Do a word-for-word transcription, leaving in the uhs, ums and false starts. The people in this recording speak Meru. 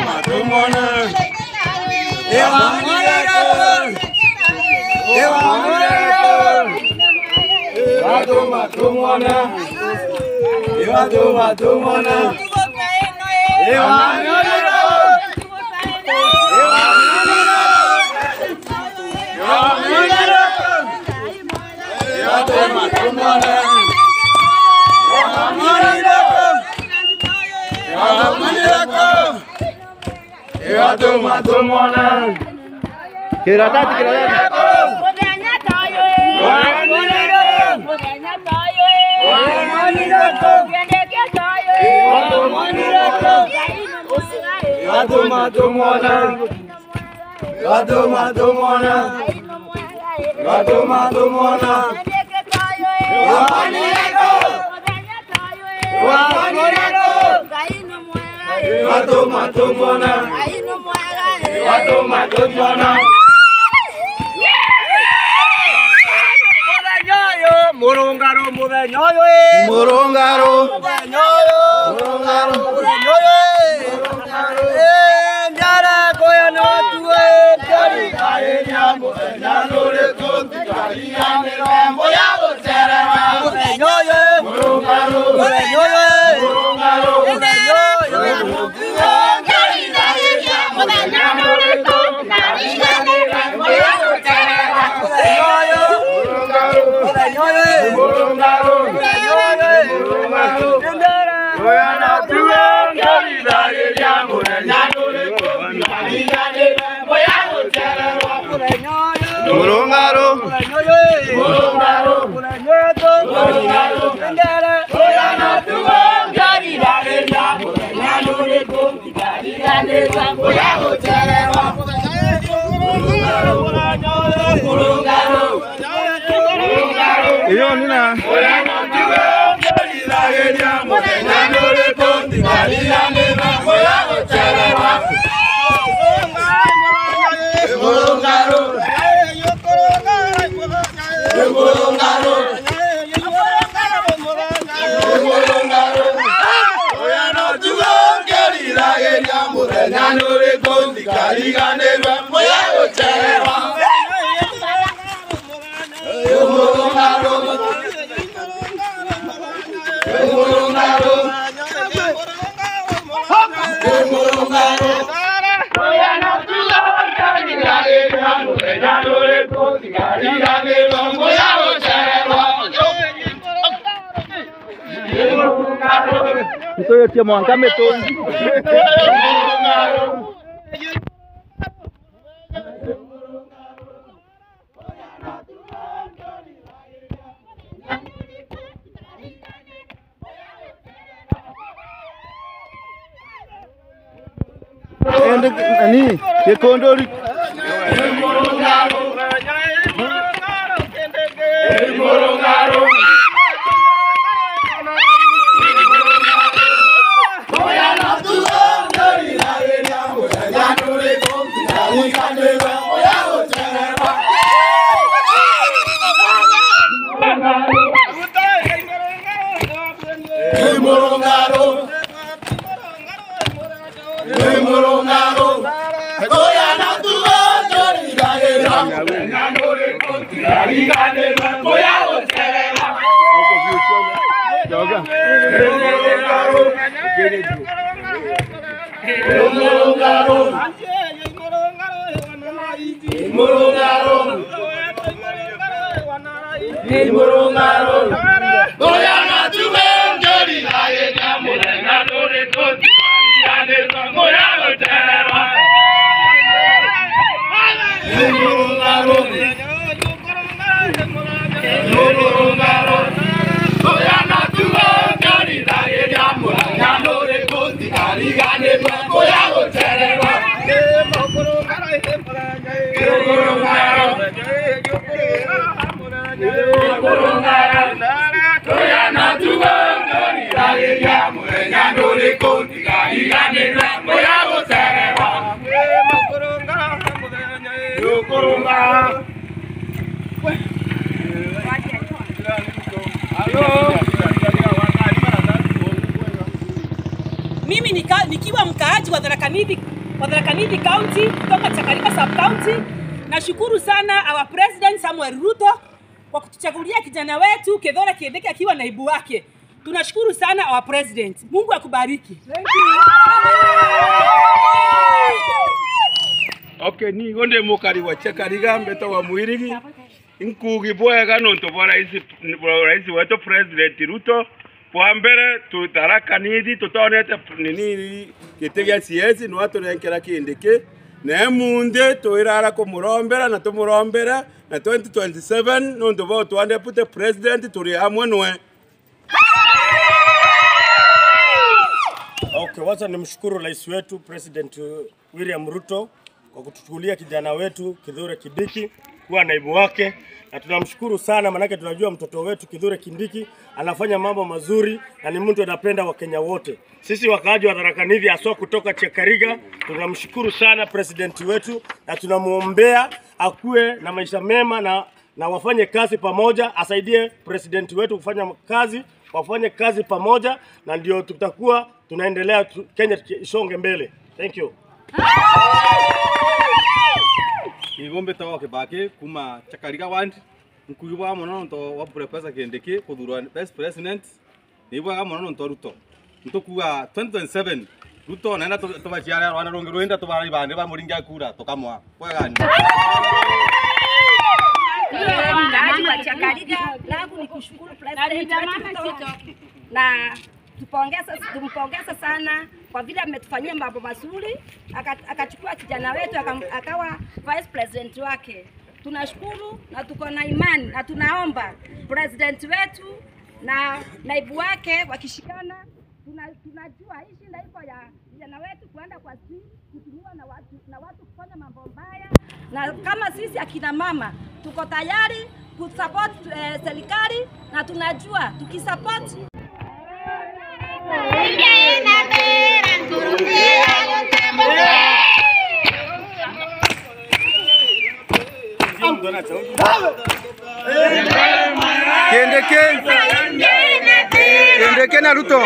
Tumwona. Ewa, mwana yako. Ewa, mwana yako. Ewa, tuma, tumwona. Ewa, tuma, tumwona. Ewa, mwana yako. Ewa, mwana yako. Ewa, mwana yako. Ewa, tuma, tumwona. Ewa, mwana yako. Ewa, mwana yako. Igatuma tumwona. Kiratati, kiratati. Muthenya ta uyu ii. Muthenya ta uyu ii. Kiandiki ta uyu ii. Igatuma tumwona. Igatuma tumwona. Igatuma tumwona. Igatuma tumwona. Igatuma tumwona. Muthenya uyu, murungaro muthenya uyu ii. Murungaro. Muthenya uyu. Murungaro. Muthenya uyu ii. Ii, njara kuya no tuwe, njari. Muthenya nuriku, ntikariganirwa, mbuya gucererwa. Muthenya uyu. Murungaro. Muthenya uyu. Murungaro. Muthenya uyu. Muthenya uyu. Muthenya uyu. Muthenya uyu. Muthenya uyu. Muthenya uyu. Murungaro. Iyo nina. Ndikariganirwe mbuya gucererwa. Murungaro. Murungaro. Murungaro. Oya, no tuga ndikariganirwe, muthenya nuriku ndikariganirwe mbuya gucererwa. Murungaro. Ntuyetie mwanka mitungi. Murungaro. Ende, ani, gikunduri. Murungaro. Murungaro. Oya, no tuga ndikariganirwe, muthenya nuriku ndikariganirwe mbuya gucererwa. Murungaro. Murungaro. Murungaro. Oya, no tuga ndikariganirwe, muthenya nuriku ndikariganirwe mbuya gucererwa. Murungaro. Murungaro. Oya, no tuga ndikariganirwe, muthenya nuriku ndikariganirwe mbuya gucererwa. Murungaro. Murungaro. Oya, no tuga ndikariganirwe, muthenya nuriku ndikariganirwe mbuya gucererwa. Murungaro. Mimi nika-, nikiwa mkaaji wa Tharaka Nithi, wa Tharaka Nithi County, kutoka Chakarika Sub County. Nashukuru sana our President Samuel Ruto kwa kutuchagulia kijana wetu Kithure Kindiki akiwa naibu wake. Tunashukuru sana our President. Mungu akubariki. Okay, nigo ndi mukari wa Chakariga, mbetagwa Mwirigi. Nkugi bwega nontu bwa rais, bwa rais wetu President Ruto. Bwa mbere, tu Tharaka Nithi tutonete nini giti gia C S, nwaturenkera Kindiki. Na emunthi twirara kumurombera na tumurombera na twenty twenty-seven nontu bwa utwa deputy president turi amwe nwe. Okay, wacha nimshukuru rais wetu President William Ruto kwa kutuchukulia kijana wetu Kithure Kindiki kuwa naibu wake, na tunamshukuru sana, manake tunajua mtoto wetu Kithure Kindiki anafanya mambo mazuri na ni mtu anapenda Wakenya wote. Sisi wakaaji wa Tharaka Nithi, haswa kutoka Chakariga, tunamshukuru sana president wetu na tunamuombea akuwe na maisha mema na, na wafanye kazi pamoja, asaidie president wetu kufanya kazi, wafanye kazi pamoja, na ndio tutakuwa tunaendelea tu, Kenya isonge mbele. Thank you. Igo mbitagwa Kibaki kuma Chakariga Ward. Nkugi bwega mono nontu wa Professor Kindiki kuthurwa best president. Ni bwega mono nontu wa Ruto. Ntukuga twenty twenty-seven, Ruto naenda tu- tubaciare rwana rungi rwinda tubara ibande ba muringi akura tukamwa. Bwega ni. Mkaaji wa Chakariga, langu ni kushukuru president wetu Ruto na tupongeza, tumpongeza sana kwa vile ametufanyia mambo mazuri, aka- akachukua kijana wetu akam- akawa vice president wake. Tunashukuru na tuko na imani na tunaomba president wetu na naibu wake wakishikana, tuna- tunajua hii shida iko ya vijana wetu kuenda kwa street, kutumiwa na watu na watu kufanya mambo mbaya, na kama sisi akina mama tuko tayari kusupport eh, serikali, na tunajua tukisupport Kindiki. Kindiki na Ruto.